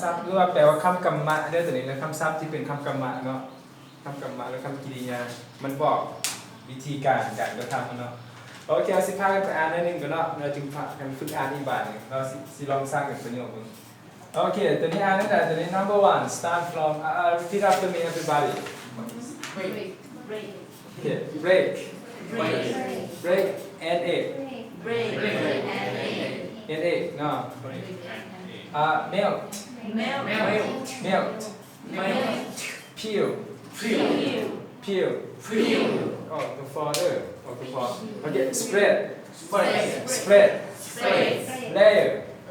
ສັບ ຫຼືວ່າແປວ່າຄຳກຳມະເດີ ໂຕນີ້ນະ ຄຳສັບທີ່ເປັນຄຳກຳມະເນາະ ຄຳກຳມະ ຫຼື ຄຳກິລິຍາ ມັນບອກວິທີການ ການກະທຳເນາະ. ໂອເຄ ເຮົາຊິພາກັນໄປອ່ານໜ້ອຍໜຶ່ງກ່ອນເນາະ ແລ້ວຈຶ່ງພາກັນຝຶກອ່ານອີກບາດໜຶ່ງເນາະ ຊິ ຊິລອງສ້າງເປັນປະໂຫຍກເບິ່ງ. ໂອເຄ ໂຕນີ້ອ່ານແນວໃດ? ໂຕນີ້ number one, start from, uh, uh, repeat after me, everybody. Break. Break. Okay, break. Break. Break and egg. Break and egg. And egg, no. Uh, melt. Melt. Melt. Melt. Peel. Peel. Peel. Peel. Oh, the father. Oh, the father. Okay, spread. Spread. Spread. Spread. Layer.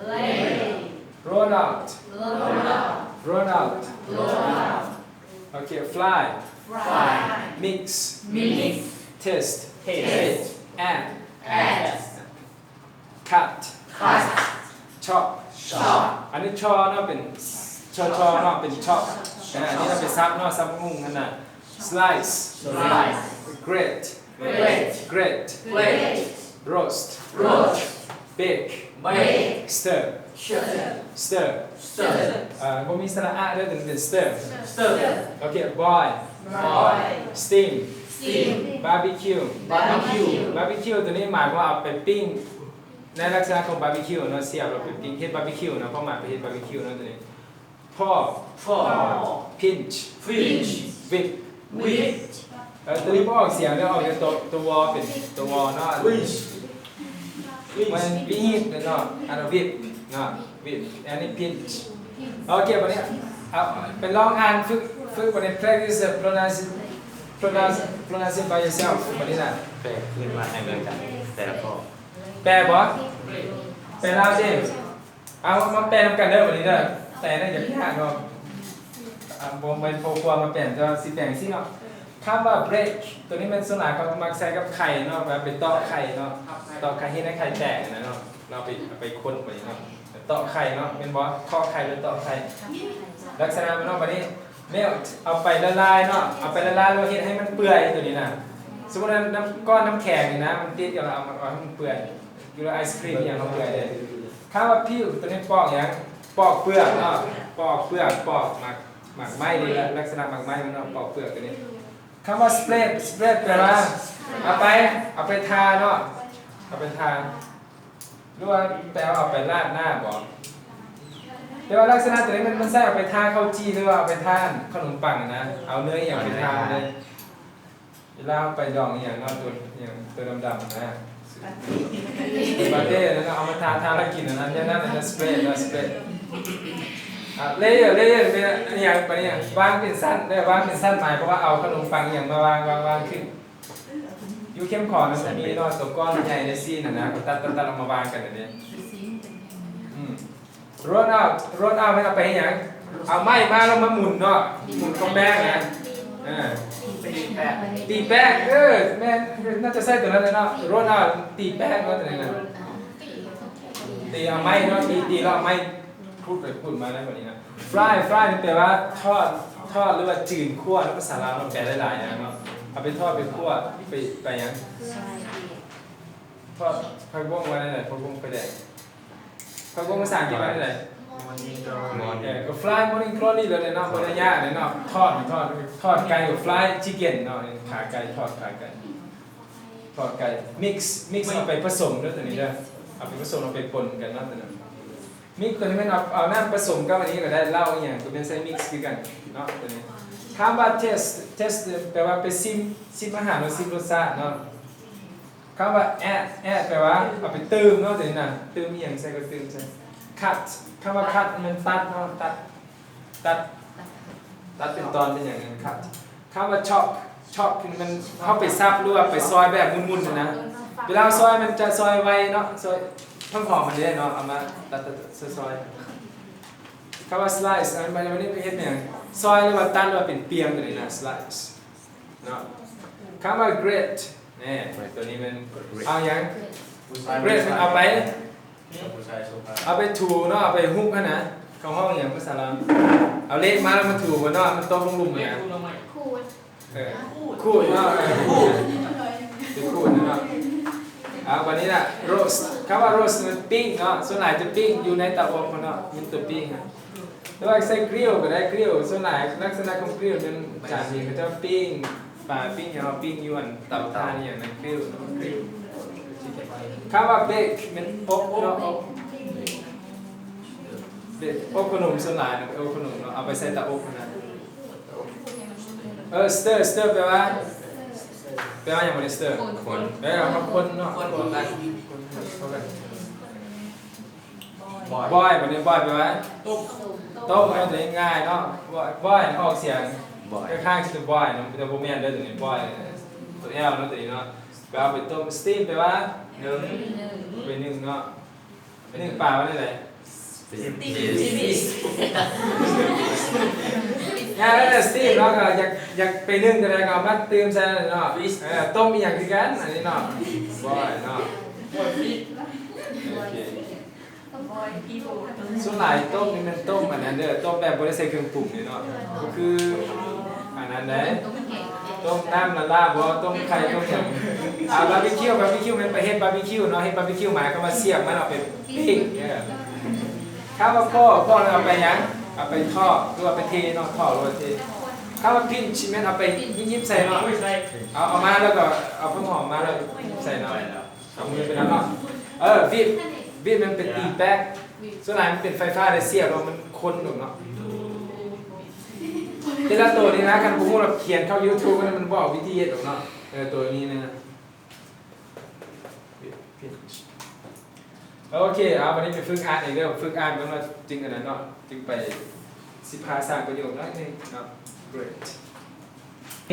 Layer. Roll out. Roll out. Roll out. Roll out. Okay, fry. Fry. Mix. Mix. Taste. Taste. Add. Add. Cut. Cut. Chop. Chop. ອັນນີ້ chop ເນາະ ເປັນ chop chop ເນາະ ເປັນ chop. ອ່າ ອັນນີ້ເຮົາໄປສັບເນາະ ສັບໝາກຫຸ່ງຫັ້ນນະ. Slice. Slice. Grate. Grate. Grate. Grate. Roast. Roast. Bake. Bake. Stir. Stir. Stir. Stir. ອ່າ ບໍ່ມີສະຫຼະອະເດີ ເປັນ stir. Stir. ໂອເຄ boil. Boil. Steam. Steam. Barbecue. Barbecue. Barbecue ໂຕນີ້ໝາຍວ່າເອົາໄປປີ້ງ ໃນລັກສະນະຂອງບາບີຄິວເນາະ ສຽບແລ້ວໄປປີ້ງ ເຮັດບາບີຄິວເນາະ ຄວາມໝາຍໄປເຮັດບາບີຄິວເນາະ ໂຕນີ້. Pour. Pour. Pinch. Pinch. Whip. Whip. ເອີ ໂຕນີ້ບໍ່ອອກສຽງເດີ ອອກແຕ່ໂຕ ໂຕ V ເປັນໂຕ V ເນາະ. Whip. Whip. ມັນ whip ເນາະ ອັນນັ້ນ whip ເນາະ whip ອັນນີ້ pinch. ໂອເຄ ບັດນີ້ ເອົາ ໄປລອງອ່ານ ຝຶກ ຝຶກ ບັດນີ້ practice the pronounce pronounce pronounce it by yourself ບັດນີ້ນະ. ແປຄືນມາໃຫ້ເບິ່ງກັນແຕ່ລະຂໍ້. ແປບໍ່? ແປລາວຕິ? ເອົາ ມາແປນຳກັນເດີບັດນີ້ເດີ. ແປນັ້ນຢາກຍາກເນາະ. ອ່າ ບໍ່ແມ່ນພໍ່ຄົວມາແປນ ແຕ່ວ່າຊິແປຈັ່ງຊີ້ເນາະ. ຄຳວ່າ break ໂຕນີ້ແມ່ນສ່ວນຫຼາຍເຂົາມັກໃຊ້ກັບໄຂ່ເນາະ ແບບໄປເຕາະໄຂ່ເນາະ ເຕາະໄຂ່ ເຮັດໃຫ້ໄຂ່ແຕກຫັ້ນນະເນາະ. ເຮົາໄປ ເອົາໄປຄົນໄປເນາະ ເຕາະໄຂ່ເນາະ ແມ່ນບໍ່? ເຄາະໄຂ່ ຫຼື ເຕາະໄຂ່ ລັກສະນະມັນເນາະ. ບັດນີ້ melt ເອົາໄປລະລາຍເນາະ ເອົາໄປລະລາຍ ຫຼືວ່າເຮັດໃຫ້ມັນເປື່ອຍ ໂຕນີ້ນະ. ສົມມຸດວ່ານ້ຳ ກ້ອນນ້ຳແຂງນີ້ນະ ມັນຕິດກັນ ແລ້ວເອົາ ເອົາໃຫ້ມັນເປື່ອຍ ຫຼືວ່າໄອສະຄຣີມອີ່ຫຍັງ ເຮົາເປື່ອຍເດ້. ຄຳວ່າ peel ໂຕນີ້ປອກຫຍັງ? ປອກເປືອກເນາະ ປອກເປືອກ ປອກໝາກ ໝາກໄມ້ນີ້ແຫຼະ ລັກສະນະໝາກໄມ້ມັນເນາະ ປອກເປືອກໂຕນີ້. ຄຳວ່າ spread spread ແປວ່າເອົາໄປ ເອົາໄປທາເນາະ ເອົາໄປທາ ຫຼືວ່າແປວ່າເອົາໄປລາດໜ້າບໍ? ແຕ່ວ່າລັກສະນະໂຕນີ້ມັນ ມັນໃຊ້ເອົາໄປທາເຂົ້າຈີ່ ຫຼືວ່າເອົາໄປທາຂະໜົມປັງນະ ເອົາເນື້ອອີ່ຫຍັງໄປທາເລີຍ. ເວລາເຮົາໄປດອງອີ່ຫຍັງເນາະ ໂຕອີ່ຫຍັງ ໂຕດຳໆນະ ປາເຕ້ນັ້ນເນາະ ເອົາມາທາ ທາແລ້ວກິນອັນນັ້ນ ແນວນັ້ນ spread ເນາະ spread. ອ່າ layer layer ແມ່ນອີ່ຫຍັງ ປານນີ້ຫຍັງ ວາງເປັນຊັ້ນເດີ ວາງເປັນຊັ້ນ ໝາຍຄວາມວ່າເອົາຂະໜົມປັງອີ່ຫຍັງມາວາງ ວາງ ວາງຂຶ້ນ. ຢູ່ເຂັ້ມຂອງນັ້ນມັນມີເນາະ ໂຕກ້ອນໃຫຍ່ໃນຊີ້ນະນະ ກໍຕັດໆໆ ເອົາມາວາງກັນແບບນີ້. ອືມ roll out roll out ແມ່ນເອົາໄປເຮັດຫຍັງ? ເອົາໄມ້ມາແລ້ວມາໝຸນເນາະ ໝຸນກັບແປ້ງນະ. ເອີ ຕີແປ້ງ ເອີ ແມ່ນ ໜ້າຈະໃຊ້ໂຕນັ້ນແຫຼະເນາະ roll out ຕີແປ້ງເນາະ ໂຕນັ້ນນະ. ຕີເອົາໄມ້ເນາະ ຕີ ຕີແລ້ວເອົາໄມ້ ຂູດໄປຂູດມາໄດ້ແບບນີ້ນະ. Fry fry ນີ້ແປວ່າທອດ ທອດ ຫຼືວ່າຈືນ ຂົ້ວ ໃນພາສາລາວເນາະ ແປໄດ້ຫຼາຍຢ່າງເນາະ. ເອົາໄປທອດ ໄປຂົ້ວ ໄປ ໄປຫຍັງ? ທອດຜັກບົ້ງວ່າແນວໃດ? ຜັກບົ້ງໄຟແດງ ຜັກບົ້ງພາສາອັງກິດວ່າແນວໃດ? ເອີ ກໍ fry morning glory ເລີຍເນາະ ບໍ່ໄດ້ຍາກເລີຍເນາະ. ທອດ ທອດ ທອດໄກ່ກໍ fry chicken ເນາະ ຂາໄກ່ ທອດຂາໄກ່ ທອດໄກ່. Mix mix ເອົາໄປປະສົມເດີ ໂຕນີ້ເດີ ເອົາໄປປະສົມ ເອົາໄປປົນກັນເນາະ ໂຕນັ້ນ. ມີ ໂຕນີ້ແມ່ນເອົາ ເອົານ້ຳປະສົມກັບອັນນີ້ກໍໄດ້ ເຫຼົ້າອີ່ຫຍັງກໍແມ່ນໃຊ້ mix ຄືກັນເນາະ ໂຕນີ້. ຄຳວ່າ taste taste ແປວ່າໄປຊິມ ຊິມອາຫານ ຫຼື ຊິມລົດຊາດເນາະ. ຄຳວ່າ add add ແປວ່າເອົາໄປຕື່ມເນາະ ໂຕນີ້ນະ ຕື່ມອີ່ຫຍັງໃສ່ກໍຕື່ມໃສ່. Cut ຄຳວ່າ cut ແມ່ນຕັດເນາະ ຕັດ ຕັດ ຕັດເປັນຕອນເປັນຫຍັງນັ້ນ cut. ຄຳວ່າ chop chop ຄືມັນ ເຮົາໄປສັບ ຫຼືວ່າໄປຊອຍແບບໝຸ່ນໆ ຫັ້ນນະ. ເວລາເຮົາຊອຍມັນຈະຊອຍໄວເນາະ ຊອຍ ຫອມໆ ມັນເດ້ເນາະ ເອົາມາຕັດໆ ຊອຍໆ. ຄຳວ່າ slice ອັນ ອັນນີ້ເຮັດຫຍັງ? ຊອຍ ຫຼືວ່າຕັດ ຫຼືວ່າເປັນປ່ຽງ ໂຕນີ້ນະ slice ເນາະ. ຄຳວ່າ grate ແນ່ ໂຕນີ້ແມ່ນ ເອົາຫຍັງ? Grate ເອົາໄປ ເອົາໄປຖູເນາະ ເອົາໄປຮຸບຫັ້ນນະ. ເຂົາຮ້ອງຫຍັງພາສາລາວ? ເອົາເລກມາແລ້ວມາຖູມັນເນາະ ມັນຕົກລົງຫຼຸມຫັ້ນນະ. ຂູດ ເອີ ຂູດເນາະ ເອີ ຂູດ ໄປຂູດເນາະ. ອ່າ ບັດນີ້ລະ roast ຄຳວ່າ roast ແມ່ນປີ້ງເນາະ ສ່ວນຫຼາຍຈະປີ້ງຢູ່ໃນເຕົາອົບເນາະ ມີແຕ່ປີ້ງຫັ້ນ. ຫຼືວ່າໃສ່ກຣິວກໍໄດ້ ກຣິວ ສ່ວນຫຼາຍລັກສະນະຂອງກຣິວແມ່ນຈານທີ່ເຂົາເຈົ້າປີ້ງປາ ປີ້ງຫຍັງ ເຮົາປີ້ງຢູ່ອັນເຕົາຖ່ານອີ່ຫຍັງນັ້ນ ກຣິວເນາະ ກຣິວ. ຄຳວ່າເບກແມ່ນອົບເນາະ ອົບ ເບກ ອົບຂະໜົມ ສ່ວນຫຼາຍນະ ເປັນອົບຂະໜົມເນາະ ເອົາໄປໃສ່ເຕົາອົບຫັ້ນນະ. ເອີ ສະເຕີ ສະເຕີ ແປວ່າ ແປວ່າຫຍັງ ບໍ່ໄດ້ ສະເຕີ? ຄົນ ເອີ ເອົາມາຄົນເນາະ ຄົນເຂົ້າກັນ ຄົນເຂົ້າກັນ. ບອຍ ບອຍ ບັດນີ້ ບອຍ ແປວ່າ ຕົ້ມ ຕົ້ມ ເອີ ຕົວນີ້ງ່າຍເນາະ ບອຍ ບອຍ ອອກສຽງ ບອຍ ຄ້າຍໆຄືບອຍເນາະ ແຕ່ບໍ່ແມ່ນເດີ ຕົວນີ້ ບອຍ ຕົວແອວເນາະ ຕົວນີ້ເນາະ ແປວ່າໄປຕົ້ມ. ສະຕີມ ແປວ່າ ໜຶ່ງ ໄປໜຶ້ງເນາະ ໜຶ້ງປາວ່າແນວໃດ? ສະຕີມ ຍາກແລ້ວແຫຼະ ສະຕີມເນາະ ກໍຢາກ ຢາກໄປໜຶ້ງຕົວໃດກໍເອົາມາຕື່ມໃສ່ນັ້ນເນາະ ເອີ ຕົ້ມອີ່ຫຍັງຄືກັນ ອັນນີ້ເນາະ ບອຍເນາະ ໂອເຄ. ສ່ວນຫຼາຍຕົ້ມນີ້ແມ່ນຕົ້ມອັນນັ້ນເດີ ຕົ້ມແບບບໍ່ໄດ້ໃສ່ເຄື່ອງປຸງເດ້ເນາະ ກໍຄືອັນນັ້ນເດ້ ຕົ້ມນ້ຳລະລາບໍ ຕົ້ມໄຂ່ ຕົ້ມຫຍັງ. ອາ ບາບີຄິວ ບາບີຄິວ ແມ່ນໄປເຮັດບາບີຄິວເນາະ ເຮັດບາບີຄິວໝາຍຄວາມວ່າສຽບມັນເອົາໄປປີ້ງ ເອີ ຄຳວ່າພໍ້ ພໍ້ແລ້ວເອົາໄປຫຍັງ? ເອົາໄປທອດ ຫຼືວ່າໄປເທເນາະ ທອດ ຫຼືວ່າເທ. ຄຳວ່າພິນ ຊິແມ່ນເອົາໄປຍິບໃສ່ເນາະ ເອົາ ເອົາມາແລ້ວກໍເອົາຜ້າຫົມມາແລ້ວໃສ່ເນາະ. ເອົາມືໄປນຳເນາະ ເອີ ວິບ ວິບມັນເປັນຕີແປກ ສ່ວນຫຼາຍມັນເປັນໄຟຟ້າ ແລະ ສຽບແລ້ວມັນຄົນອອກເນາະ. ແຕ່ລະໂຕນີ້ນະ ຄັນບໍ່ຮູ້ລະຂຽນເຂົ້າຢູທູບ ມັນ ມັນບອກວິທີເຮັດອອກເນາະ ເອີ ໂຕນີ້ນະ. ໂອເຄ ເອົາ ບັດນີ້ໄປຝຶກອ່ານອີກເດີ ຝຶກອ່ານເບິ່ງວ່າຈຶ່ງອັນນັ້ນເນາະ ຈຶ່ງໄປ ຊິພາສ້າງປະໂຫຍກໜ້ອຍໜຶ່ງເນາະ ເກຣດ.